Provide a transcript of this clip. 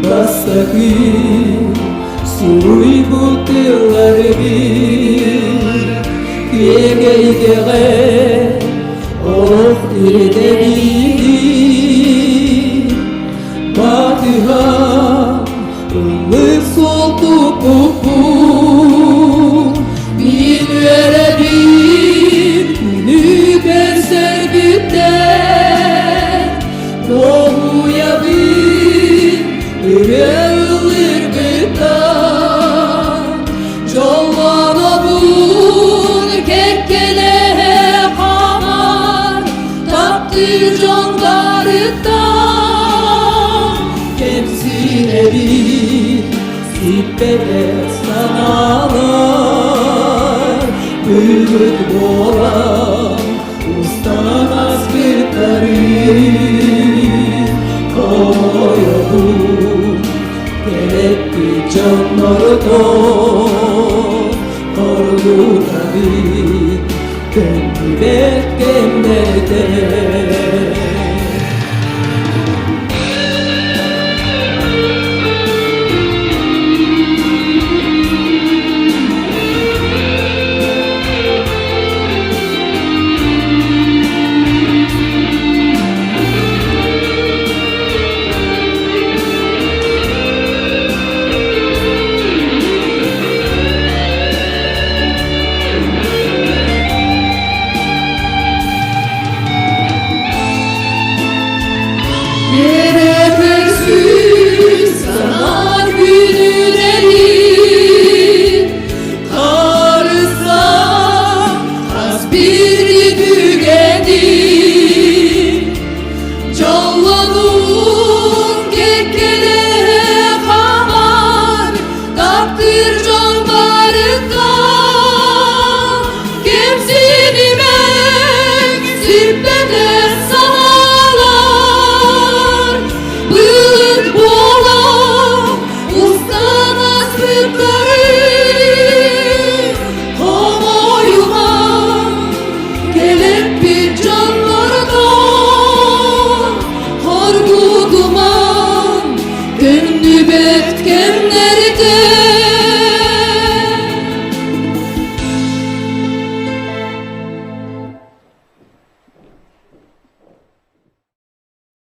Бастакы суруйбут тылларбын киэҥ эйгэҕэ олох ирдэбилин батыһан ыллык суол туппуппун мин үөрэбин күнү көрсөрбүттэн Доһуйабын ырыа ыллырбыттан Дьоллонобун кэккэлэһэ хаамар таптыыр дьон барыттан Кэмсинэбин сиппэтэх санаалар Былыт буолан Устан аспыттарын хомойобун кэлэппит дьоннорутон хоргутабын төннүбэт кэмнэртэн. Yere köksün sana günleri Karısa has bir tügeni Дьоллонуум кэккэлэһэ хамар Таптыыр дьон барыта Кэмсинимэҥ сирбэтэ.